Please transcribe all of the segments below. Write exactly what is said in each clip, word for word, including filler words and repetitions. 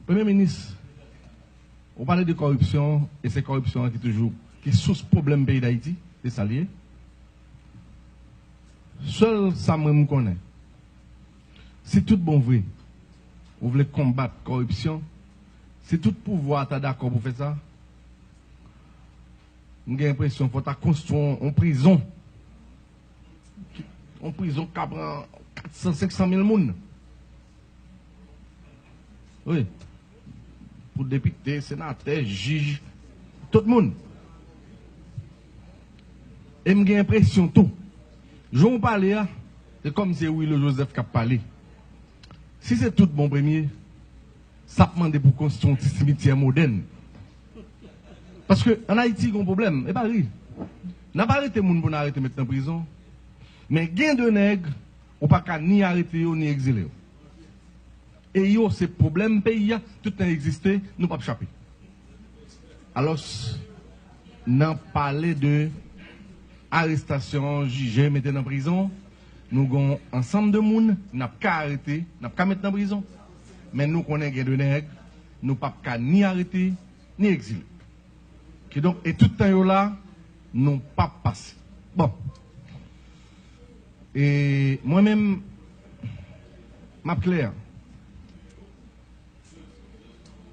Premye minis, ou pale de kòripsyon, e se kòripsyon an ki toujou, ki sous pwoblèm peyi Dayiti, se sa l ye. Sèl sa mwen m konnen, si tout bon vre, ou vle konbat kòripsyon, si tout pouvwa ta dakò pou fè sa, m gen enpresyon fò ta konstwi yon, yon prizon. Yon prizon k ka pran kat san, senk san mil moun. Wi. Pou depite, senatè, jij, tout moun. E m gen enpresyon tou, jan w pale a, se kòm se Willo Joseph k ap pale. Si se tout bon premye, sa ap mande pou konstwi yon ti simityè modèn. Paske ann Ayiti, gen yon pwoblèm, e pa ri. N ap arete moun pou n arete met nan prizon. Men gen de nèg, ou pa ka ni arete yo, ni egzile yo. E yo, se pwoblèm peyi a, tout tan egziste, nou p ap chape. Alòs, nan pale de arestasyon, jije, mete nan prizon, nou gen yon ansanm de moun, n ap ka arete, n ap ka met nan prizon. Men nou konnen gen de nèg, nou p ap ka ni arete, ni egzile. Kidonk, e tout tan yo la, nou p ap pase. Bon. E mwen menm, m ap klè.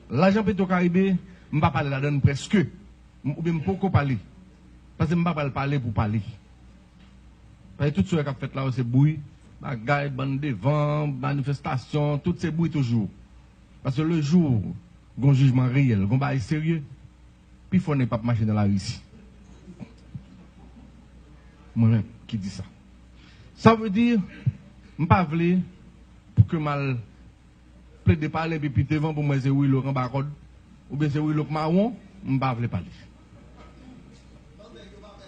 Lajan Petro Caribe, m pa pale ladan l prèske. M, oubyen m poko pale. Paske m pa pral pale pou pale. Paske tout sa k ap fèt la yo, se bri, bagay, bann devan, manifestasyon, tout se bri toujou. Paske le jou gon jijman reyèl, gon bagay serye, pifò nèg p ap mache nan lari isi. Mwen menm ki di sa. Sa vle di, m pa vle pou ke m al plede pale epi pi devan pou mwen se Willo k anba kòd, oubyen se Willo k mawon, m pa vle pale.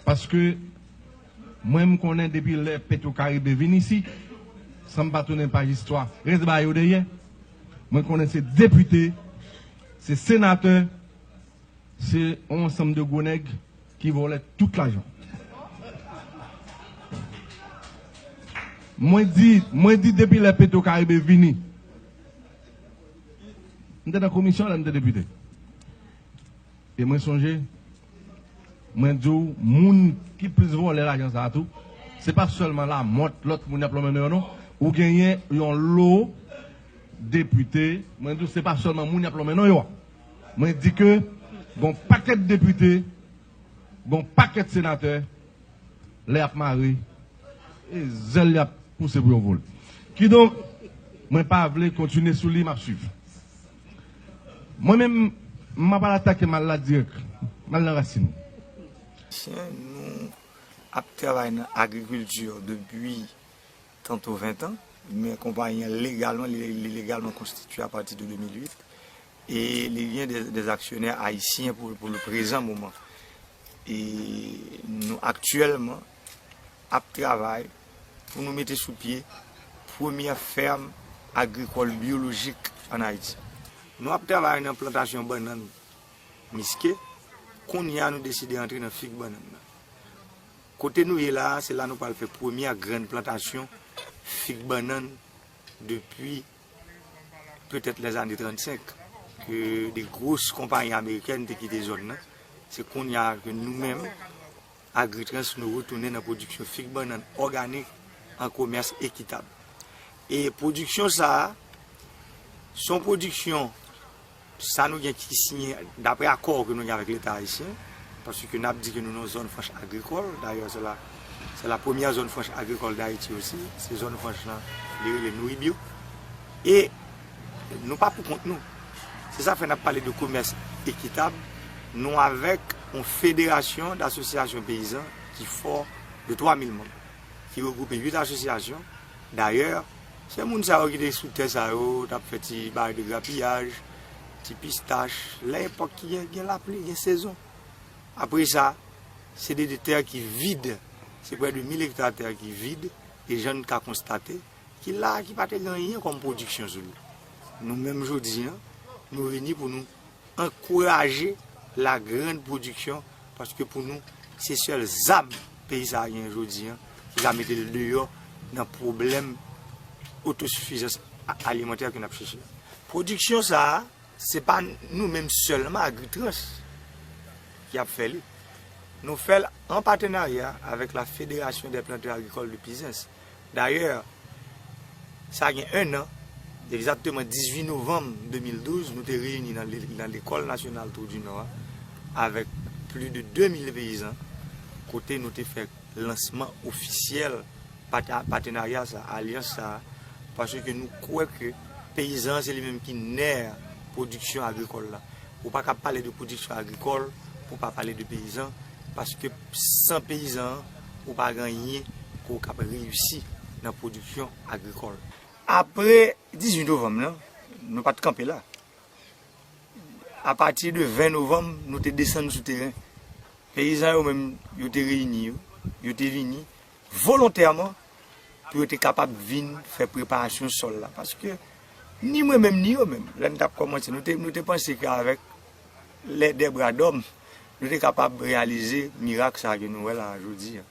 Paske mwen m konnen depi lè Petro Caribe vin isi, san m pa tounen paj istwa, rès bagay yo dèyè, mwen konnen se depite, se senatè, se yon ansanm de gwo nèg ki vòlè tout lajan. Mwen di, mwen di depi lè Petro Caribe vini. M te nan komisyon lè m te depite. E mwen sonje, mwen di w, moun ki plis vòlè lajan sa a tou, se pa sèlman Lamòt, lòt moun y ap lonmen non yo non. Ou genyen yon lo depite, mwen di w, se pa sèlman moun y ap lonmen non yo a. Mwen di ke gon pakèt depite, gon pakèt senatè, lè y ap mare, e zèl y ap pouse pou yo vole. Kidonk, mwen pa vle kontinye sou li, m ap swiv. Mwen menm, m ap al atake mal la dirèk, mal nan rasin. Ayisyen, nou ap travay nan agrikilti depi tanto ven tan, men konpayi an legalman, li, li legalman konstitye apati de de mil uit, e li gen de, de aksyonè ayisyen pou, pou le prezan moman. E nou aktyèlman ap travay pou nou mete sou pye premyè fèm agrikòl byolojik ann Ayiti. Nou ap travay nan plantasyon bannann miske, kounye a nou deside antre nan fig bannann nan. Kote nou ye la a, se la nou pral fè premyè grenn plantasyon fig bannann depi petèt lèzane trannsenk, ke de gwo konpayi amerikèn te kite zòn nan. Se kounye a ke nou menm, Agritrans, nou retounen nan pwodiksyon fig bannann òganik an komès ekitab. E pwodiksyon sa a, se yon pwodiksyon, sa nou gen ki siyen daprè akò ke nou gen avèk Leta ayisyen, paske n ap di ke nou nan yon zòn franch agrikòl, dayè se la, se la premyè zòn franch agrikòl Dayiti osi, se zòn franch lan, li rele Nouribio. E nou pa pou kont nou. Se sa fè n ap pale de komès ekitab, nou avèk yon federasyon dasosyasyon peyizan ki fò de twa mil manm, ki regwoupe uit asosyasyon. Dayè, se moun sa yo ki te sou tè sa yo, t ap fè ti bagay de grapiyaj, ti pistach, lè epòk ki gen, gen lapli, gen sezon. Apre sa, se de, de tè ki vid, se prè de mil ekta tè ki vid, e jan n ka konstate, ki la a, ki pa te gen anyen kòm pwodiksyon sou li. Nou menm jodi a, nou vini pou nou ankouraje la grande production, paske pou nou, se sèl zam peyi sa a genyen jodi a, ki ka mete l deyò nan pwoblèm otosifizans a-, alimantè ke n ap chèche. Pwodiksyon sa a, Se pa nou menm sèlman, Agritrans, ki ap fè li. Nou fè l an patenarya avèk la Fédération des Planteurs Agricoles de Plaisance. Dayè, sa gen en an, egzakteman dizuit novanm de mil douz, nou te reyini nan le-, nan Lekòl Nasyonal Trou di Nò a, avèk plis de de mil peyizan, kote nou te fè lansman ofisyèl pata-, patenarya sa, alyans sa, paske nou kwè ke peyizan an se li menm ki nè pwodiksyon agrikòl la. Ou pa ka pale de pwodiksyon agrikòl pou pa pale de peyizan, paske san peyizan an, ou pa gen anyen ke w kab reyisi nan pwodiksyon agrikòl. Apre dizuit novanm nan, nou pa t kanpe la. Apati de ven novanm, nou te desann sou teren. Peyizan yo menm, yo te reyini yo, yo te vini volontèman pou yo te kapab vin fè preparasyon sòl la. Paske ni mwen menm, ni yo menm, lè n t ap kòmanse, nou te, nou te panse ke avèk l'aide des bras d'hommes, nou te kapab reyalize mirak sa ke nou wè la jodi a.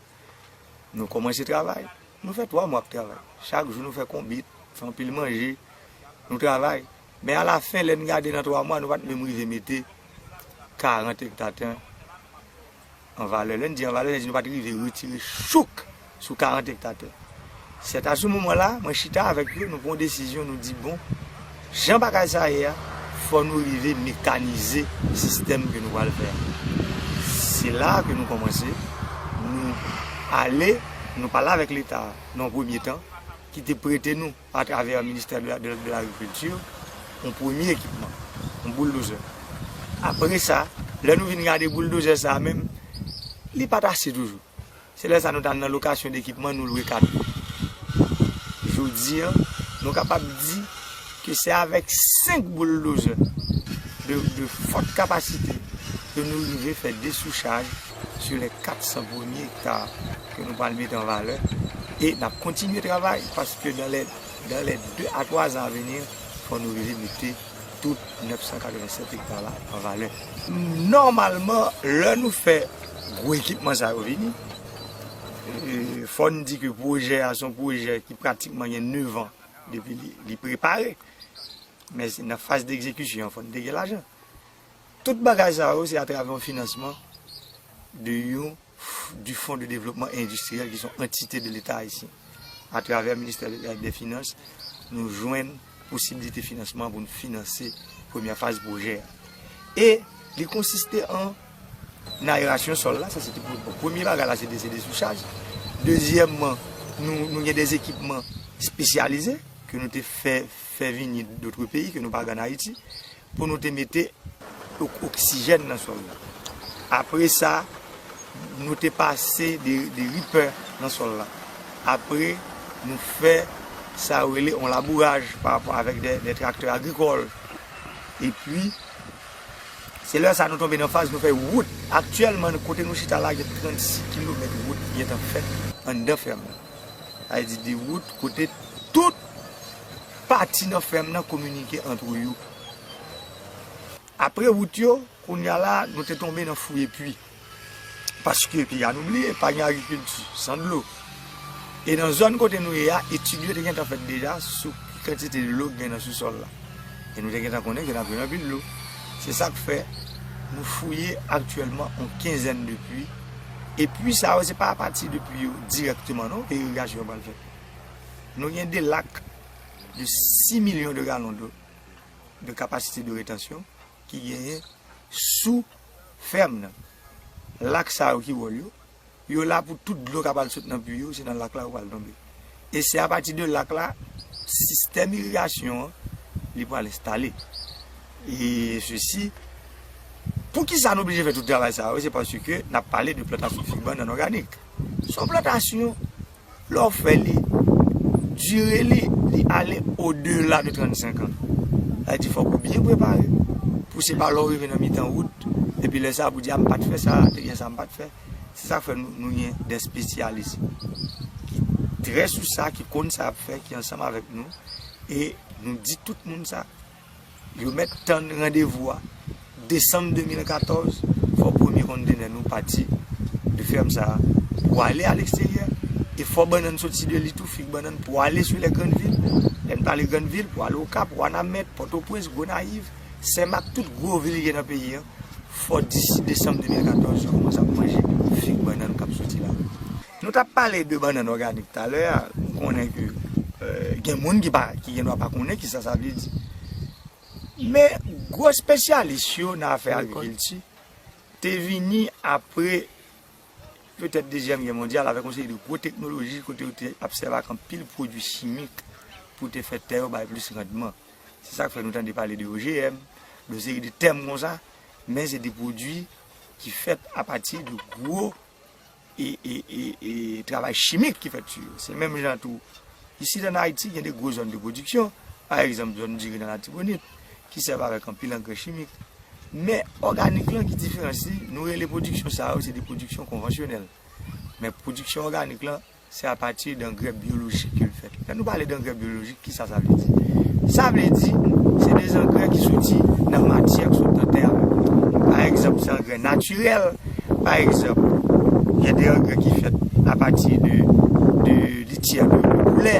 Nou kòmanse travay. Nou fè twa mwa ap travay. Chak jou nou fè konbit, fè anpil manje, nou travay. Men alafen, lè n gade nan twa mwa, nou pa t menm rive mete karant ekta tè an valè. Lè n di an valè, se di nou pa t rive retire chouk sou karant ekta tè. Sètadi, sou moman la, mwen chita avèk yo, nou pran yon desizyon, nou di, bon, jan bagay sa ye a, fò nou rive mekanize sistèm ke nou pral fè a. Se la ke nou kòmanse, nou ale, nou pale avèk Leta nan yon premye tan, ki te prete nou, atravè ministè de la, de, de lagrikilti, yon premye ekipman, yon bouldozè. Apre sa, lè nou vin gade bouldozè sa a menm, li pa t ase toujou. Se lè sa nou t al nan lokasyon dekipman, nou lwe kat. Jodi a, nou kapab di ke se avèk senk bouldozè de, de fòt kapasite ke nou rive fè desouchaj sou lè kat san premye ekta ke nou pral mete an valè. E n ap kontinye travay, paske dans les, dans les deux à trois ans à venir, fò nou rive mete tout nèf san katrevennsèt ekta la an valè. Nòmalman, lè nou fè gwo ekipman sa yo vini, e, fò n di ke pwojè a se yon pwojè ki pratikman gen nèf an depi li, li prepare. Men se nan faz degzekisyon, fò n te gen lajan. Tout bagay sa yo, se atravè yon finansman de yon f-, du Fonds de Développement Industriel, ki se yon antite de Leta ayisyen. Atravè ministè de, de Finans, nou jwenn posiblite finansman pou n finanse premyè faz pwojè a. E li konsiste an ayerasyon sòl la, sa se te pou, bon, premye bagay la, se de, se desouchaj. Dezyèmman, nou, nou gen de ekipman espesyalize ke nou te fè, fè vini dotre peyi ke nou pa gen an Ayiti, pou nou te mete ok-, oksijèn nan sòl la. Apre sa, nou te pase de, de ripè nan sòl la. Apre, nou fè sa yo rele yon labouraj pa rapò avèk de, de traktè agrikòl. Epi, se lè sa nou tonbe nan faz nou fè wout. Aktyèlman, kote nou chita la, gen trannsis kilomèt wout ki gentan fèt anndan fèm nan. Sa vle di de wout kote tout pati nan fèm nan kominike ant yo. Apre wout yo, kounye a la, nou te tonbe nan fouye pwi. Paske, piga nou bliye, pa gen agrikilti san dlo. E nan zòn kote nou ye a, etid yo te gentan fèt deja sou ki kantite dlo ki gen nan sousòl la. E nou te gentan konnen ke n ap jwenn anpil dlo. Se sa k fè nou fouye aktyèlman yon kenzèn de pwi. E pwi sa yo, se pa apati de pwi yo dirèkteman non ke irigasyon an pral fèt. Nou gen de lak de sis milyon de galon de, de kapasite de retansyon ki genyen sou fèm nan. Lak sa yo ki wòl yo, yo la pou tout dlo k ap al sot nan pwi yo, se nan lak la yo pral tonbe. E se apati de lak la, sistèm irigasyon an, li pral enstale. E sesi, poukisa nou oblije fè tout travay sa yo? Se paske n ap pale de plantasyon fig bannann òganik. Se yon plantasyon, lè w fè li, dire li, li ale odela de trannsenk an. Sa vle di fòk ou byen prepare pou se pa lè w rive nan mitan wout, epi lè sa pou di, a, m pa t fè sa, te gen sa m pa t fè. Se sa k fè nou, nou gen de espesyalis ki trè sou sa, ki konn sa y ap fè, ki ansanm avèk nou. E nou di tout moun sa. Yo mèt tann randevou a. Desanm de mil katòz, fò premye kontenè nou pati de fèm sa a pou ale a leksteryè. E fò bannann soti de li tou, fig bannann pou ale sou lè grann vil. Lè n pale grann vil, pou ale Okap, Wanament, Pòtoprens, Gonayiv, Senmak, tout gwo vil ki gen nan peyi a, fò disi desanm de mil katòz, yo kòmanse ap manje fig bannann k ap soti la. Nou t ap pale de bannann òganik talè a, m konnen ke, euh, gen moun ki pa, ki gen dwa pa konnen kisa sa vle di. Men gwo espesyalis yo nan afè agrikilti te vini apre petèt Dezyèm Gè Mondyal avèk yon seri de gwo teknoloji kote yo te ap sèvi ak anpil pwodui chimik pou te fè tè yo bay plis randman. Se sa k fè nou tande pale de O G M, de yon seri de tèm konsa, men se de pwodui ki fèt apati de gwo e, e, e, e travay chimik ki fèt sou yo. Se menm jan tou, isit ann Ayiti, gen de gwo zòn de pwodiksyon, pa egzanp, zòn diri nan Latibonit, ki sèvi avèk anpil angrè chimik. Men òganik lan ki diferans li, nou rele pwodiksyon sa yo, se de pwodiksyon konvansyonèl. Men pwodiksyon òganik lan, se apati de angrè byolojik ke l fèt. Lè nou pale de angrè byolojik, kisa sa vle di? Sa vle di, se de zangrè ki soti nan matyè ki sot nan tè a. Pa egzanp, se angrè natirèl. Pa egzanp, gen de angrè ki fèt apati de, de lityè de, de poulè.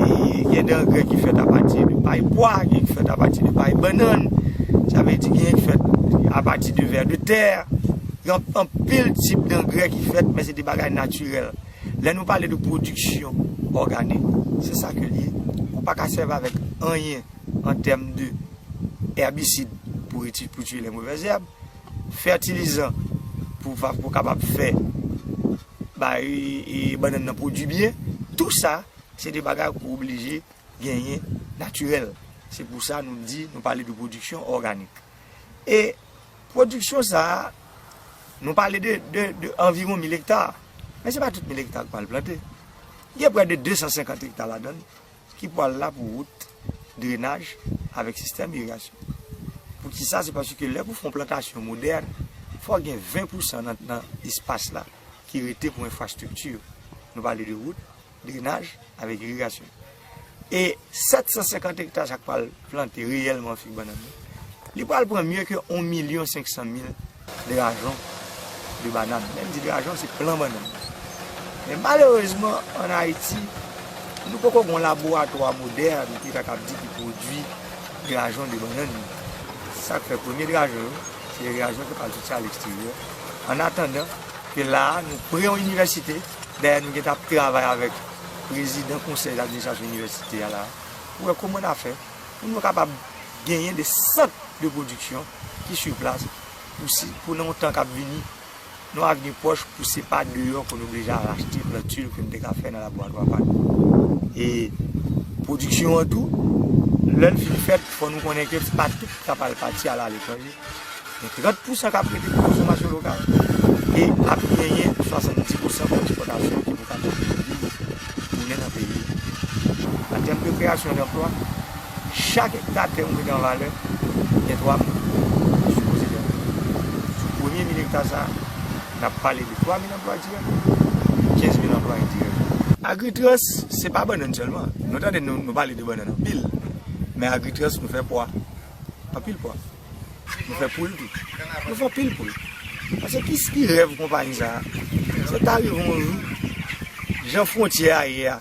E gen de angrè ki fèt apati de pay pwa, gen ki fèt apati de pay bannann. Sa vle di, gen ki fèt apati de vè de tè. Gen anpil tip dangrè ki fèt, men se de bagay natirèl. Lè nou pale de pwodiksyon òganik, se sa ke l ye. Ou pa ka sèvi avèk anyen an tèm de èbisid pou reti-, pou tiye lè movèz èb, fètilizan pou fa-, pou kapab fè bay, e, bannann nan pwodui byen. Tou sa, se de bagay ou oblije genyen natirèl. Se pou sa nou di, nou pale de pwodiksyon òganik. E pwodiksyon sa a, nou pale de, de, de anviwon mil ekta. Men se pa tout mil ekta k pral plante. Gen prè de de san senkant ekta ladan l ki pral la pou wout, drenaj, avèk sistèm irigasyon. Poukisa? Se paske lè pou fè yon plantasyon modèn, fò gen ven pousan nan, nan espas la ki rete pou enfrastrikti. Nou pale de wout, drenaj, avèk irigasyon. E sèt san senkant ekta sa k pral plante reyèlman fig bannann nan, li pral pran mye ke yon milyon senk san mil drajon de bannann. Lè m di drajon, se plan bannann. Men malerezman, ann Ayiti, nou poko gen yon laboratwa modèn ki ta kab di ki pwodui drajon de bannann. Sa k fè premye drajon yo, se de drajon ki pral soti aleksteryè. Annatandan ke la a, nou pre yon inivèsite, dayè nou gentan ap travay avèk prezidan konsèy dadministrasyon inivèsite a la a, pou wè kòman n a fè pou nou kapab genyen de sant de pwodiksyon ki sou plas pou si, pou nan yon tan k ap vini, nan yon avni pwòch, pou se pa deyò ke nou oblije al achte planti ke n te ka fè nan laboratwa pa nou. E pwodiksyon an tou, lè l fin fèt, fò nou konnen ke se pa tout k ap al pati al aletranje. Gen trant pousan k ap rete pou konsòmasyon lokal e ap genyen swasanndis pousan pou ekspòtasyon ki pou kapab tounen nan peyi. An tèm de kreyasyon danplwa, chak ekta tè ou mete an valè, gen twa moun ki sipoze fè. Sou premye mil ekta sa a, n ap pale de twa mil anplwa dirèk, kenz mil anplwa endirèk. Agritrans, se pa bannann sèlman. Nou tande nou, nou pale de bannann anpil, men Agritrans, nou fè pwa. Anpil pwa. Nou fè poul tou. Nou fè anpil poul. Paske ki, ki rèv konpayi sa a? Se ta rive yon jou, jan fwontyè a ye a,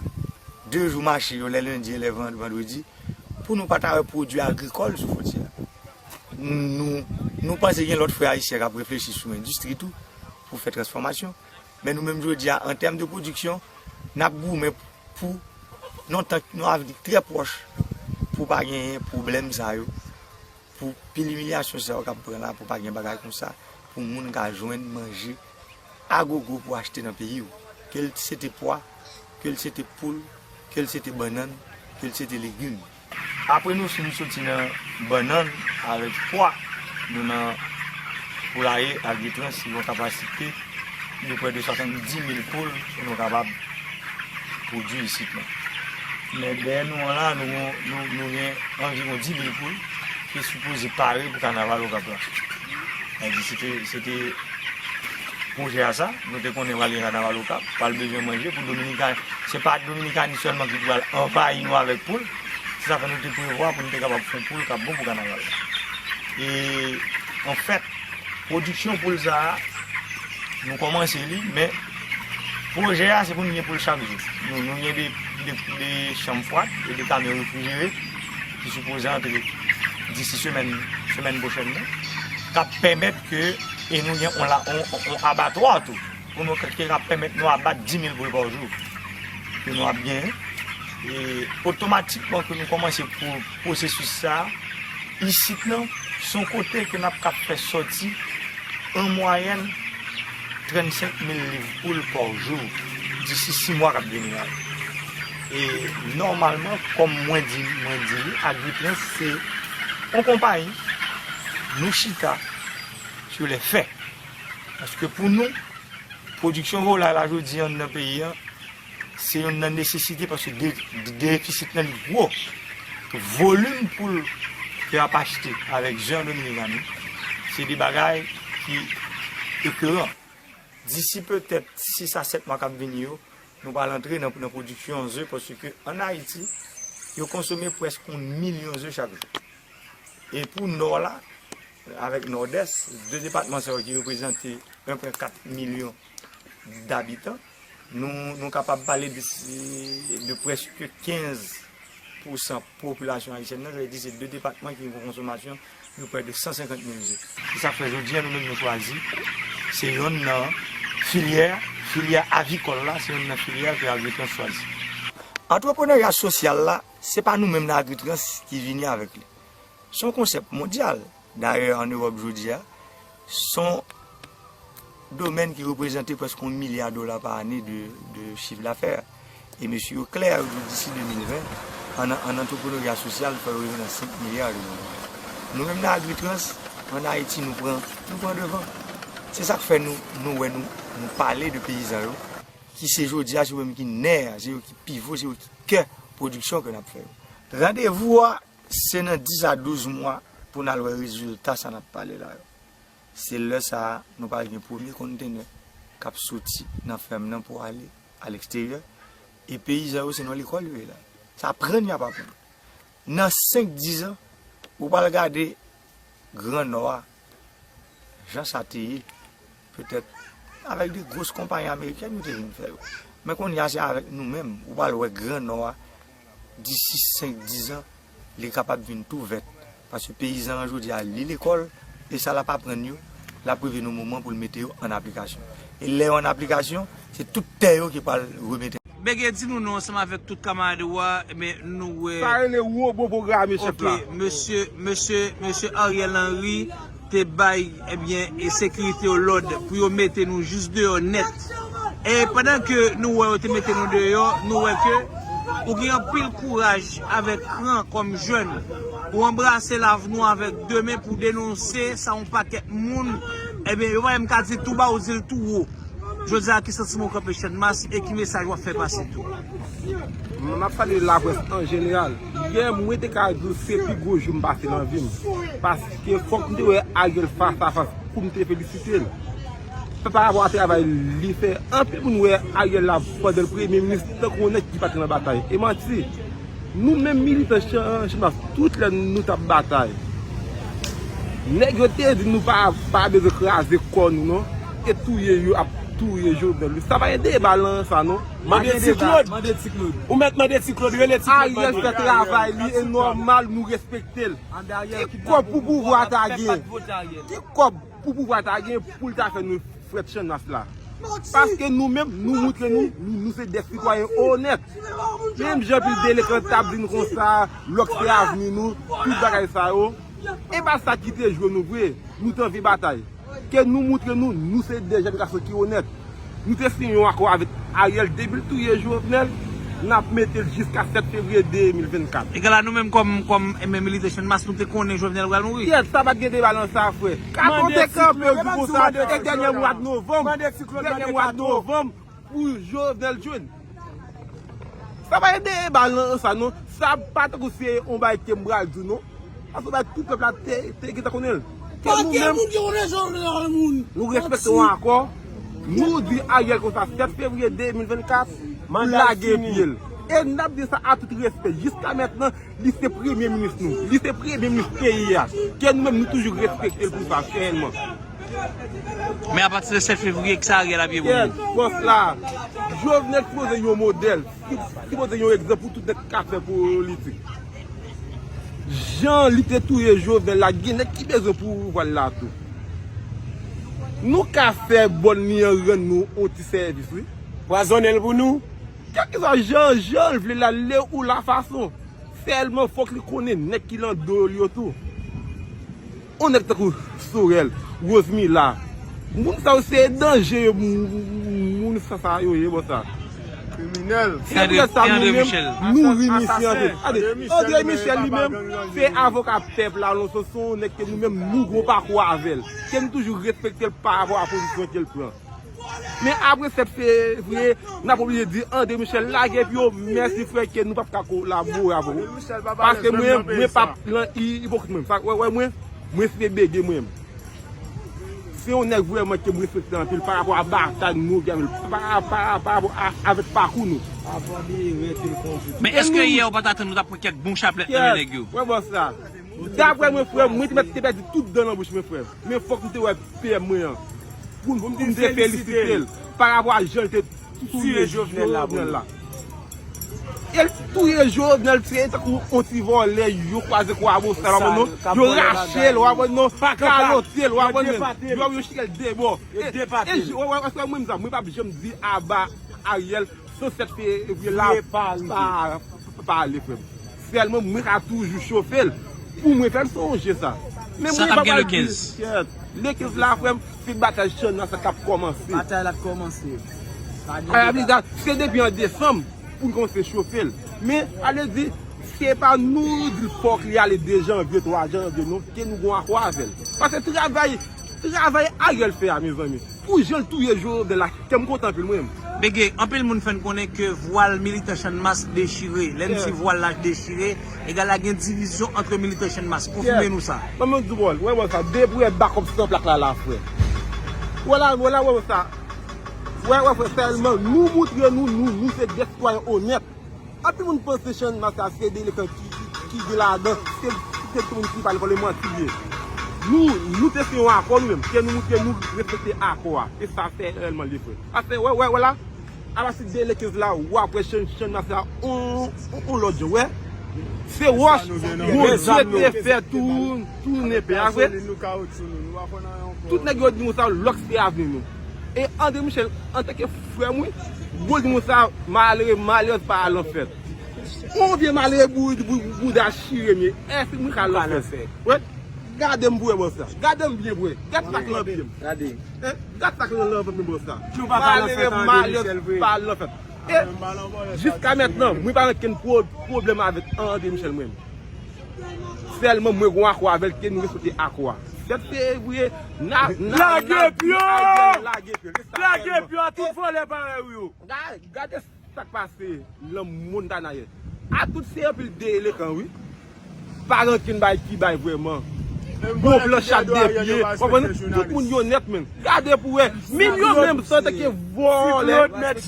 de jou mache yo, lè lendi e lè van-, vandredi, pou nou pa ta wè pwodui agrikòl sou fwontyè a. Nou, nou panse gen lòt frè ayisyen k ap reflechi sou endistri tou, pou fè transfòmasyon. Men nou menm jodi a, an tèm de pwodiksyon, n ap goumen pou, nan tan, nan avni trè pwòch, pou pa genyen pwoblèm sa yo, pou pil imilyasyon sa yo k ap pran la, pou pa gen bagay konsa, pou moun ka jwenn manje agogo pou achte nan peyi w. Ke l se te pwa, ke l se te poul, ke l se te bannann, ke l se te legim. Apre nou fin soti nan bannann avèk pwa, nou nan poulaye Agritrans ki gen yon kapasite de prè de swasanndis mil poul pou nou kapab pwodui isit la. Men dèyè nou an la, nou, nou, nou gen anviwon dis mil poul ki sipoze pare pou kanaval Okap la. Sa di, se te, se te pwojè a sa, nou te konnen pral gen kanaval Okap, pral bezwen manje pou Dominikan, se pa Dominikani sèlman ki pral anvayi nou avèk poul, se sa fè nou te prevwa pou nou te kapab fè yon poul k ap bon pou kanaval la. E, anfèt, pwodiksyon poul sa a, nou kòmanse li, men pwojè a, se pou nou gen poul chak jou. Nou, nou gen de, de, de chanm fwad e de kamyon refrijere ki sipoze antre disi semèn, semèn pwochèn nan, k ap pèmèt ke, e nou gen on, la, on, on, on abatwa tou, pou nou, ki ap pèmèt nou abat dis mil poul pa jou, ke nou ap genyen. E otomatikman ke nou kòmanse pou pwosesis sa a, isit nan, se yon kote ke n ap kab fè sòti an mwayèn trannsenk mil liv poul pa jou disi sis mwa k ap vini an. E nòmalman, kòm mwen di, mwen di li, Agritrans se yon konpayi, nou chita sou lè fè. Paske pou nou, pwodiksyon volay la jodi an nan peyi an, se youn nan nesesite paske de, de, defisit nan li gwo. Volim poul ke y ap achte avèk ze an Dominikani, se de bagay ki ekeran. Disi petèt sis a sèt mwa k ap vini yo, nou pral antre nan, nan pwodiksyon ze paske ann Ayiti, yo konsome prèske yon milyon ze chak jou. E pou Nò la, avèk Nòdès, de depatman sa yo ki reprezante en pwen kat milyon dabitan, nou, nou kapab pale de, de prèske kenz pousan popilasyon ayisyèn nan, sa vle di se de depatman ki gen yon konsomasyon de prè de san senkant mil ze. Se sa k fè jodi a nou menm nou chwazi, se yonn nan filyè, filyè avikòl la, se yonn nan filyè ke Agritrans chwazi. Antreprenarya sosyal la, se pa nou menm nan Agritrans ki vini avèk li. Se yon konsèp mondyal. Dayè, ann Ewòp jodi a, se yon domèn ki reprezante prèske yon milya dola pa ane de, de chif dafè. E mesye yo klè, yo di disi de mil ven, an, an antreprenarya sosyal, fò yo rive nan senk milya de dola. Nou menm nan Agritrans, ann Ayiti, nou pran, nou pran devan. Se sa k fè nou, nou wè nou, nou pale de peyizan yo, ki se jodi a, se yo menm ki nè a, se yo ki pivo, se yo ki kè pwodiksyon ke n ap fè yo. Randevou a, se nan dis a douz mwa pou n al wè rezilta sa n ap pale la yo. Se lè sa a, nou pral gen premye kontenè k ap soti nan fèm nan pou ale aleksteryè. E peyizan yo, se nan lekòl yo ye la. Se aprann y ap aprann. Nan senk, diz an, ou pral gade Gran Nò a, jan sa te ye, petèt, avèk de gwos konpayi amerikèn yo te vin fè yo. Men kounye a, se avèk nou menm, ou pral wè Gran Nò a, disi senk, diz an, li kapab vin tou vèt. Paske peyizan an jodi a, li lekòl, e sa l ap aprann yo, l ap rive nan moman pou l mete yo an aplikasyon. E lè yo an aplikasyon, se tout tè yo ki pral remete. Bege, di nou non, ansanm avèk tout kamarad ou a, men nou wè. Sa rele wobo pwograme, chèf la. Ok, mesye, mesye, mesye Ariel Henry te bay, ebyen, e sekirite yo lòd pou yo mete nou jis deyò nèt. E pandan ke nou wè yo te mete nou deyò, nou wè ke ou gen anpil kouraj avèk kran kòm jèn. Ou anbrase lavni w avèk de men pou denonse sa yon pakèt moun, ebyen, yo pa menm ka di tou ba, ou di l tou wo. Jodi a, ki santiman w kanpe Channmas e ki mesaj w ap fè pase tou? M ap salye laprès an jeneral. Yè, mwen te ka di w se pi gwo jou m pase nan vi m. Paske fòk m te wè Ariel fas a fas pou m te felisite l. Pa rapò a travay li fè, anpil moun wè Ariel la pandan l premye minis tankou yon nèg ki pa t nan batay. E manti. Nou menm militan Chan-, Channmas, tout lè nou t ap batay, nèg yo te di nou pa, pa bezwen kraze kò nou non, e touye yo ap touye Jovenel wi. Sa pa gen deba lan sa non. Pa gen deba. Mande Ti Claude. Mande Ti Claude. Ou mèt mande Ti Claude, rele Ti Claude. Ariel fè travay li, e nòmal nou respekte l. Ki kòb pou pouvwa ta gen? Ki kòb pou pouvwa ta gen pou l ta fè nou frèt Channmas la? Paske nou menm, nou moutre nou, nou, nou se de sitwayen onèt. Menm jan pil delenkan t ap di nou konsa, lòk se avni nou, tout bagay sa yo. E pa sa ki te jwe nou vre, nou te anvi batay. Ke nou moutre nou, nou se de jèn gason ki onèt. Nou te siyen yon akò avèk Ariel depi l touye Jovenel, n ap mete l jiska sèt fevriye de mil vennkat. Egal a nou menm kòm, kòm, e, men militan Channmas, nou te konnen Jovenel pral mouri. Yès, sa pa t gen deba lan sa, frè. Katon te kanpe, yo di konsa, e dènye mwa novanm, dènye mwa novanm, pou Jovenel jwenn. Sa pa gen deba lan sa, non. Sa pa tankou se yon bagay ke m pral di, non. Paske bagay tout pèp la te, te gentan konnen l. Ke nou menm, nou respekte yon akò. Nou di Ariel konsa, sèt fevriye de mil vennkat, pou lage pye l. E n ap di sa a tout respè. Jiska mentnan, li se premye minis nou. Li se premye minis peyi a. Ke nou menm, nou toujou respekte l pou sa, fèyèlman. Men apati de sèt fevriye, kisa Ariel ap ye pou nou? Yès, bòs la, Jovenel sipoze yon modèl, sipoze yon egzanp pou tout nèg k ap fè politik. Jan li te touye Jovenel la, gen nèg ki bezwen pouvwa l la tou. Nou ka fè bòn li an rann nou yon ti sèvis, wi. Pwazonnen l pou nou. Kèlkeswa jan, jan l vle la, le ou la fason. Sèlman fòk li konnen nèg ki lan do l yo tou. On nèg tankou Sorel, Rosemila. Moun sa yo se danje yo, moun sa sa yo ye, bon sa. Kriminèl. Se pou sa nou menm, nou ri misye anpil. Gade, André Michel li menm, se avoka pèp la, non, se yon nèg ke nou menm, nou gon pakou avè l. Ke nou toujou respekte l pa rapò a pozisyon ke l pran. Men apre sèt fevriye, n ap oblije di André Michel lage pye w, mèsi frè, ke nou p ap ka kolabore avè w. Paske mwen, mwen p ap lan i- ipokrit mwen. Sa, wè, wè, mwen, mwen se bege mwen. Se yon nèg vrèman ke m respekte anpil pa rapò a batay nou gen avè l, pa, pa, pa rapò a, avèk pakou nou. Men èske yè ou pa t atann nou t ap pran kèk bon chaplèt nan men nèg yo? Wè, bòs la. Daprè mwen, frè, mwen te mèt te pèdi tout dan nan bouch mwen, frè. Men fòk m te wè P M mwen an. Pou, pou m te felisite l pa rapò a jan l te touye Jovenel la. E l touye Jovenel, se tankou yon ti vòlè, yo kwaze kò a bosal, w ap non, yo rache l, w ap non, kalote l, w ap non, yo, yo chire l de bò. E, e, wè, wè, wè, mwen menm sa, mwen p ap janm di aba Ariel, san sèt fevriye la pa, pa ale, frè m. Sèlman, mwen ka toujou chofe l pou mwen fè l sonje sa. Men mwen pa pral di, kèt, le kenz la, frè m, se batay Channmas k ap kòmanse. Batay la ap kòmanse. Pa gen deba. Se depi an desanm pou n kòmanse chofe l. Men, ale di, se pa nou di l fòk li ale de janvye, twa janvye, non, ke nou gon akò avè l. Paske travay, travay Ariel fè a, mezanmi. Pou jan l touye Jovenel la, kè m kontan anpil mwen menm. Bege, anpil moun fè n konnen ke vwal militan Channmas dechire. Lè n di vwal la dechire, egal a gen divizyon antre militan Channmas. Konfime nou sa. Ban mwen di w, wè, wè sa. Depi w wè bakòp san plak la, la, frè. Wè la, wè la, wè, wè sa. Wè, wè, frè, sèlman, nou moutre nou, nou, nou se de sitwayen onèt. Anpil moun panse Channmas la se delenkan ki, ki, ki gen ladan, se, se tout moun ki pale vòlè manti ye. Nou, nou te siyen yon akò nou menm, ke nou moutre nou respekte akò a. E sa fè reyèlman li frè. Paske, wè, wè, wè la, apati de le kenz la, w ap wè Chann, Channmas la, on, on, on lòt jan, wè. Se wòch, Bondye te fè tou, tou nepe a, vre. Tout nèg yo di nou sa, lòk se avni nou. E André Michel, antanke frè m, wi, bon, di moun sa, malere, malerèz pa al an fèt. On vye malere bou-, bou-, bouda chire m ye. Èske mwen ka al an fèt? Wè, gade m pou wè bòs la. Gade m byen pou wè. Gad sa k lan pye m. Gade. Gad sa k lan, lan vant mwen bòs la. Malere, malerèz pa al an fèt. E jiska mentnan, mwen pa gen okenn pwo-, pwoblèm avèk André Michel mwen. Sèlman mwen gon akò avè l ke nou respekte akò a. Sèt fevriye, n a, n a, lage pye w! Lage pye w, se sa sèlman. Lage pye w a tout vòlè parèy ou yo. Ga-, gade sa k pase nan Montana yè. A tout se anpil delenkan, wi. Pa gen okenn bagay ki bay vrèman. Bon plan chat de pye. Konprann? Tout moun yo nèt, men. Gade pou wè. Menm yo menm, san tanke vòlè,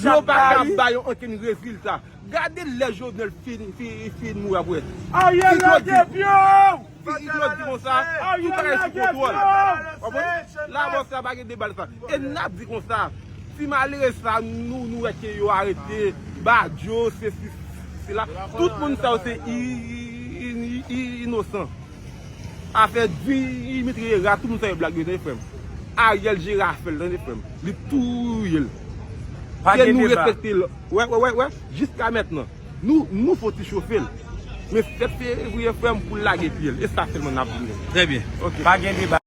yo pa ka bay okenn rezilta. Gade lè Jovenel fin, fin, fin mouri apre. Ariel lage pye w! Ti Claude di konsa, tout bagay sou kontwòl. Konprann? La bò sa pa gen deba sa. E n ap di konsa, ti malere sa, nou, nou wè ke yo arete, Badio, sesi, sela. Tout moun sa yo se i-, i-, i-, i-, inosan. Afè Dimitri Hérard, tout moun sa yo blag yo, tande frè m. Ariel jere afè l, tande frè m. Li touye l. Ke nou respekte l. Wè, wè, wè, wè. Jiska mentnan. Nou, nou fè w ti chofe l. Men sèt fevriye, frè m, pou l lage pye l. E sa sèlman n ap di nou. Trè byen. Ok. Pa gen deba.